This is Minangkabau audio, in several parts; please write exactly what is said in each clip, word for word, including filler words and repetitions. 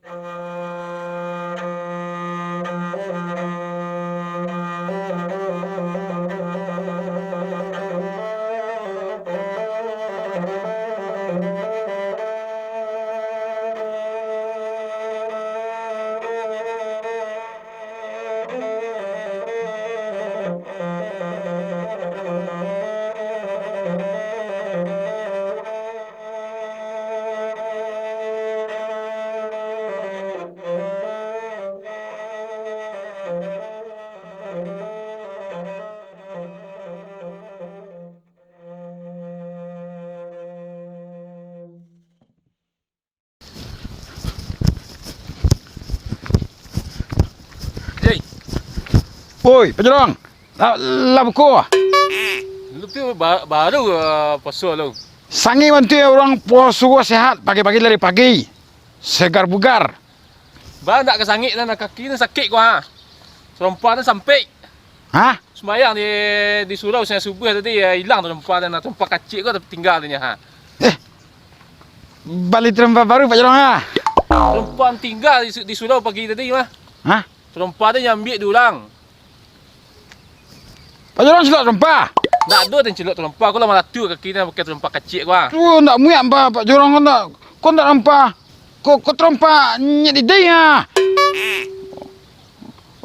Jai. Oi, Pak Jorong. Lah, lah buko? Lu tu ba-, baru, ah, puaso lu. Sangik bantuak urang puaso sehat, pagi-pagi lari pagi. Segar bugar. Ba, ndak ka sangik lah, kaki ni sakik ko, ha. Tarompa ni sampik. Hah? Sumbayang di, di surau siang subuah tadi, ya, ilang tarompa tu, nah, tarompa kacik ko tingga tu nyo, ha. Eh, bali tarompa baru, Pak Jorong, ah? Tarompa tingga di su-, di surau pagi tadi, mah. Hah? Tarompa tu nyo ambiak dek urang. Pak Jorong cilok tarompa? Ndak ado den cilok tarompa, ko lah malatu kaki ni pakai tarompa kacik ko, ah. Tu ndak muyak, Pak, Pak Jorong, ko ndak, ko ndak tarompa. Ko, ko tarompa nyek di dai, ah.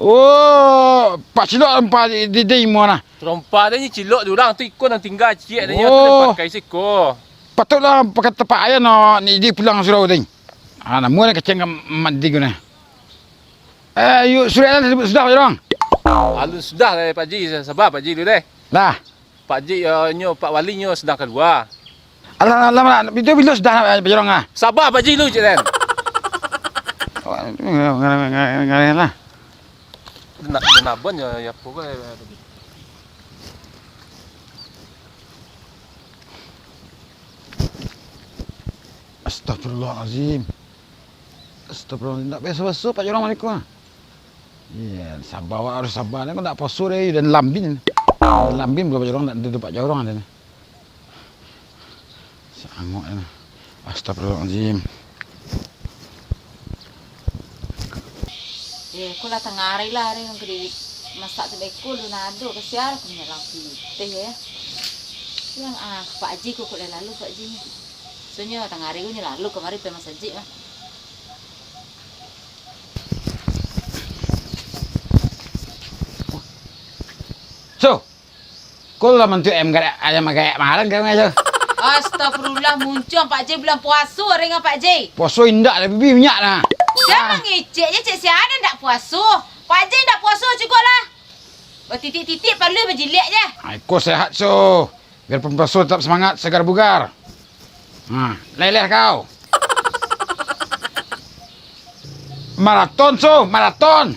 Oh, Pak cilok tarompa di, di dai muah nah. Tarompa tu nyo cilok dek urang tu, iko nan tingga ciek tu nyo, tu den Oh. pakai siko. Patuiklah pakai tapak ayah no, ni di pulang surau tu. Ah, namuah ni kacang ka mandi ko nah. Eh, yuk, surat lah sudah, Pak Jorong. Alun sudah lai, Pak Ji. Saba, Pak Ji, dulu deh. Lah. Pak Ji, eh, nyo, Pak Wali nyo sadang kalua. Alah, alah, alah, itu bilo sudah, Pak Jorong, ah? Saba, Pak Ji, dulu, cek den. Oh, ngarang, ngarang, ngarang, ngarang lah. Nak, nak abon, ya, ya, pokoknya. Astagfirullahalazim. Astagfirullahalazim. Ndak biaso-biaso, Pak Jorong, mah ko, ah. Iya, saba, awak harus saba. Ni ko ndak puaso deh, dan lambin. Lambin bukan Pak Jorong, ndak, ndak, Pak Jorong ado ni. Sangok ni. Astagfirullahalazim. Eh, ko lah tangah ari lah, ari nan ka dimasak tu beko lu nado, kasian aku manyalang pitih, ya. Yang, ah, Pak Ji ko, kok lai lalu, Pak Ji. Sonyo tangah ari ko nyo lalu kamari pai masajik mah. So, ko lah mantuak ayam garak, ayam garak mahalan kau ngai, so. Astagfirullah, muncuang Pak Ji bulan puaso, ringan Pak Ji. Puaso indak, tapi minyak nah. Jan mangecek je, cek sia nan ndak puaso. Pak Ji ndak puaso jugo lah. Batitik-titik paluah bajilek je. Ai, ko sehat, so. Biar pun puaso tetap semangat, segar bugar. Nah, leleh kau. Maraton, so, maraton.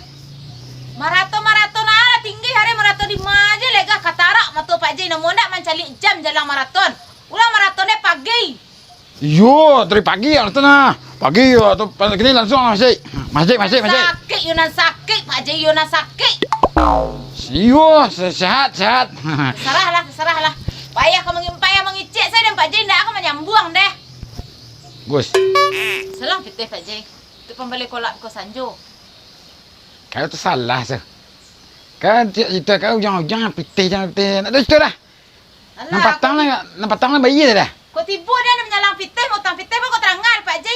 Maraton, maraton, alah tinggi hari maraton di ma je, legah katarak mato Pak Ji, namo ndak mancaliak jam jalang maraton. Ulah maraton deh pagi. Iyo, dari pagi lah tu nah. Pagi yo tu, kini langsung masjid. Masjid, masjid, masjid. Sakik, yo nan sakik, Pak Ji, yo nan sakik. Iyo, se-, sehat, sehat. Terserah lah, terserah lah. Payah ka mangi-, payah mangicek sajo, Pak Ji, ndak ka manyambuang deh. Gus. Salang pitih, Pak Ji. Tu pambali kolak ko sanjo. Kau tu salah, so. Kan tiap cerita kau ujang-ujang pitih, jangan pitih. Nak dah cerita dah. Alah, nan patang ko lah, nan patang lah bayia dah. Kok tibo deh, nak manyalang pitih, mautang pitih, kok tarangan, Pak Ji?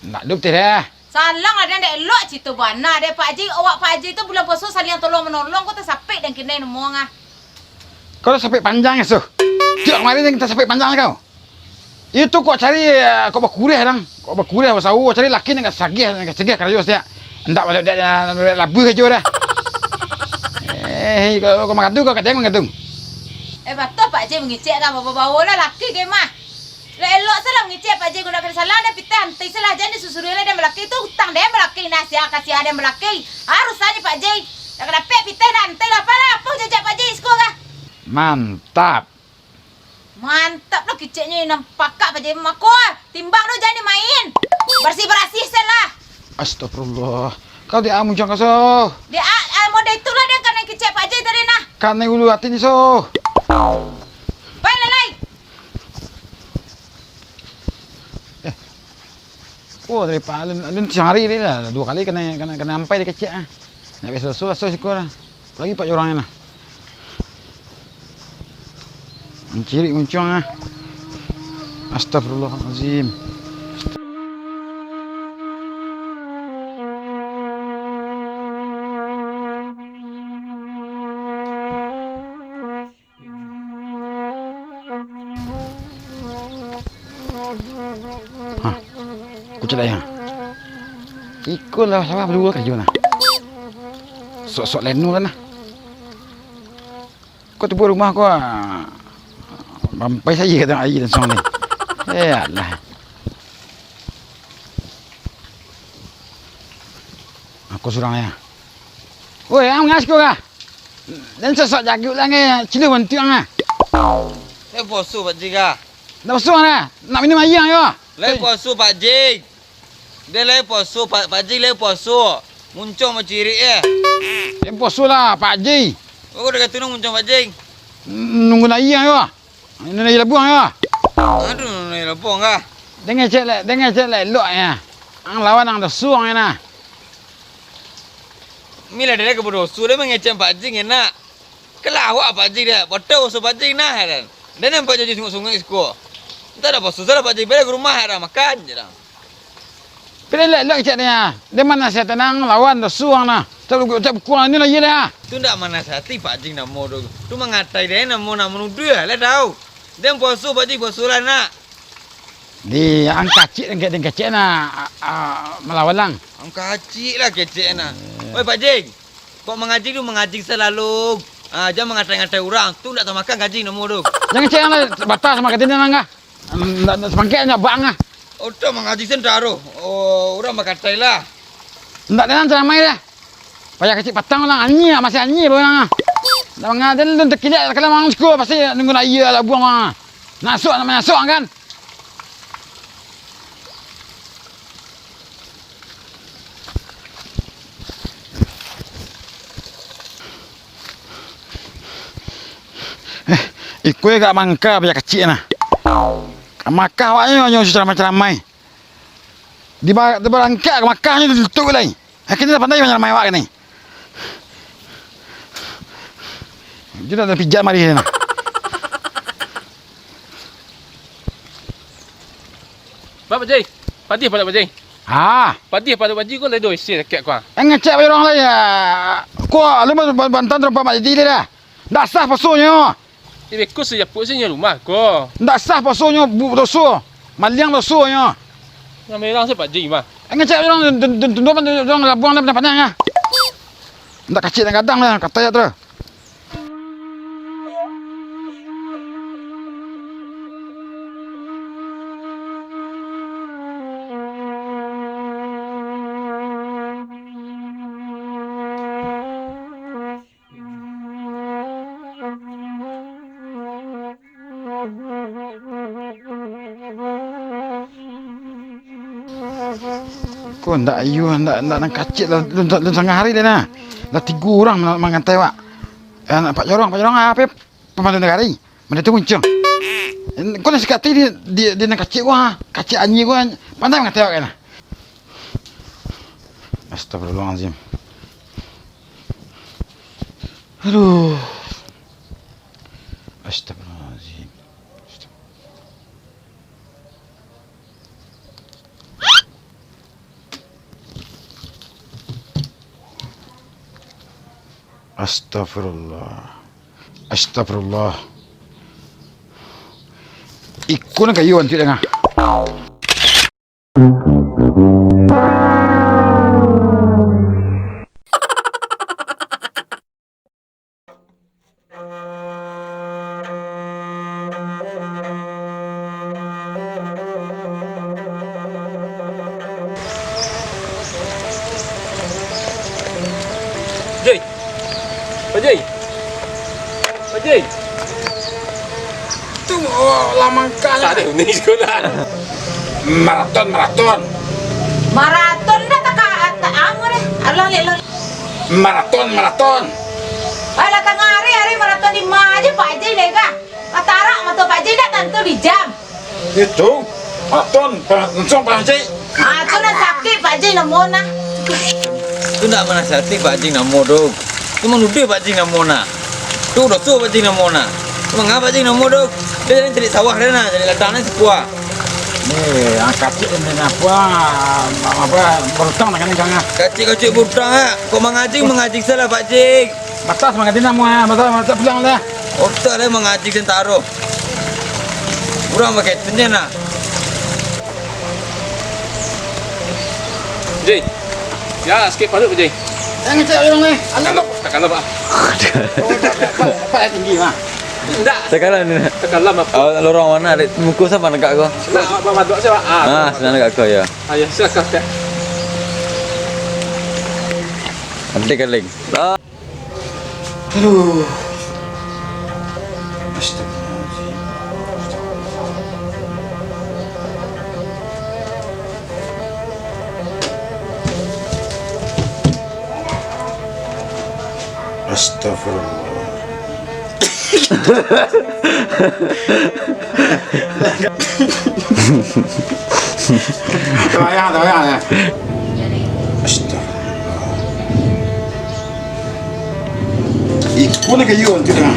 Ndak ado pitih dah. Salang lah, dah ndak elok cito bana deh, Pak Ji. Awak Pak Ji tu bulan puaso saliang tolong-manolong, kok tasapik dan kinai namo ngah. Kau tasapik panjang, so. Tiok kamari ni tasapik panjang kau. Itu kok cari, eh, kok bakureh dang. Kok bakureh, basau, cari laki nan agak sageh, nan agak sageh karajo satiok. Ndak baliak, baliak, baliak labuah karajo dah. Eh, kalau kau mangadu, kau kadang mangadu. Eh, batua Pak Ji mangecek ka, babawo lah laki ka mah. Lah elok salah mangecek Pak Ji, guna kada salah, dah pitih antai salah, jan disusuri lah, dah balaki tu utang, dah balaki, nah, sia ka sia, dah balaki. Harus saja Pak Ji. Dah ka dapek pitih, dah antai lah, apalah, apo jajak Pak Ji, siko kah? Mantap. Mantap lah kiceknyo nan pakak Pak Ji. Mako, timbang tu jan dimain. Barasih-barasih sen lah. Astagfirullah. Kau di amu jang kaso. Di a-, a-, model itulah dia kanai kicek Pak Ji tadi nah. Kanai ulu ati ni, so. Pai lah, lai. Eh. Oh, dari Pak Alun, Alun tiang hari ni lah, duo kali kanai, kanai, kanai ampai dek kecek ah. Ndak biaso-biaso, biaso siko lah. Apolai Pak Jorang ni lah. Mancirik muncuang ah. Astagfirullahalazim. Ha, kucek dah, ha. Iko lah salah baduo karajo nah. Sok-sok leno lah nah. Ko tibo rumah ko, ah, bampai sajo ka tangah aia langsung ni. Eh, alah. Aku surang ya. Woi, ang ngas ko kah? Dan sosok jaguik lah ngai, ciluah bantuak ang ah. Eh, poso, Pak Jing, kah? Ndak poso ang ah. Nak minum aia ang yo. Lai poso, Pak Jing. Deh lai poso, Pak, Pak Jing lai poso. Muncuang mancirik eh. Eh, poso lah, Pak Jing. Oh, udah katu nang muncuang, Pak Jing. Nunggu aia ang yo. Ino lai labuang yo. Aduh, ino lai labuang kah? Dengah cek lek, dengah cek lek elok ya. Ang lawan ang doso ang nah. Mila dek ka badoso, dek mangecek Pak Jing enak. Kalawak Pak Jing dek, bodoh usaha Pak Jing nah, heran. Dan nampak jadi sunguik-sunguik siko. Entah dah boso salah Pak Jing, balik ka rumah, heran, makan je dah. Pilih lek, lek cek dia. Dia manasihati ang lawan doso ang nah. Cak buku, cak buku ang ni lah, iya dah. Tu ndak manasihati Pak Jing namo tu. Tu mangatai dek namo, nak manuduah, lah tahu. Dan poso Pak Jing, poso lah nak. Di ang kacik, ang kacik, ang kacik nah, a, a, malawan lang. Ang kacik lah kecek nah. Eh. Oi, Pak Jing. Kok mangaji tu mangaji salalu. Ah, jan mangatai-ngatai urang. Tu ndak tamakan kaji namo tu. Jan kecek ang lah, batas sama kaji ni lang ah. Ndak, ndak samangkek nyo bang ah. Oto mangaji sentaro. Oh, urang bakatai lah. Ndak dengan ceramai dah. Payah kecik patang lah, anyi lah, masih anyi baru lah. Ndak mangaji, lun takilek, kalau mang siko, pasti nunggu nak iya lah buang lah. Nak sok, nak manyasok kan. Eh, iko agak mangka payah kecik nah. Makah awaknyo, nyo ceramai-ceramai. Di ba-, di barangkek ka Makah nyo ditutup lai. Akhirnyo lah pandai ceramai awak kini. Jadi nak pijak mari nah. Pak Jai, padih pada Pak Jai. Ha. Padih pada Pak Jai ko lai do isi rakek ko. Eh, ngecek bae urang lai ya. Ko alun ba-, ba-, bantan terompa mak jadi dah. Ndak sah pasonyo. Ibe ko sajapuk sih nyo rumah ko. Ndak sah pasonyo, bu-, doso. Maliang dosonyo. Nan merang sih Pak Jai mah. Eh, ngecek urang tun-, tun-, tun-, tunduakan urang labuang dah pandang ah. Ndak kacik ndak gadang dah, katai tu. Ko ndak iyo, ndak, ndak nan kacik lah, lun, lun sangah hari dah nah. Lah tigo urang ma-, mangatai awak. Eh, anak Pak Jorong, Pak Jorong, apo? Pamandu nagari, mano tu muncung. Ko nan sakati di, di, di nan kacik ko, ha. Kacik anyi ko, ha. Pandai mangatai awak kan, ha. Astagfirullahalazim. Aduh. Astagfirullahalazim. Astagfirullah. Astagfirullah. Iko nan kayo antuik danga. Jai! Pak Jai! Pak Jai! Tu, oh, lamang kah. Tak ada unik sekolah. Maraton, maraton. Maraton dah tak, tak, tak, anu deh. Alah, lek, lek. Maraton, maraton. Alah, tangah hari, hari maraton di ma aja, Pak Jai, lega. Katarak mato Pak Jai dah tantu di jam. Itu, maraton, pa-, langsung Pak Jai. Ah, tu nan sakik, Pak Jing, namo nah. Tu ndak manasihati Pak Jing namo tu. Tu manuduah Pak Jing namo nah. Tu doso Pak Jing namo nah. Tu manga Pak Jing namo tu. Dia ni cari sawah dia nah, cari ladang ni sepuah. Ni, yang kacik ni apa? Apa, berutang dengan kang ah. Kacik-kacik berutang ah. Kok mangajing, mangajing salah Pak Jing. Batas mangajing namo ah, batas, batas pulang lah. Otak lah mangajing sentaro. Urang pakai tu je nah. Jing. Ya, sakik paruik, Jing. Jangan cakap orang ni. Alah, Bang. Takkan lah, Pak. Oh, tak, tak, tak, tak tinggi, Bang. Ndak. Takkan lah ni. Takkan lah, Bang. Oh, lorong mana? Dek muka siapa negak kau? Nak, Bang, madok siapa? Ah, Ah, senang negak kau ya. Ah, ya, silakan, Kak. Nanti keling. Ah. Aduh. Astagfirullahaladzim. Astagfirullah. Tabayang, tabayang, ya. Astagfirullah. Iko nak kayu tu dah.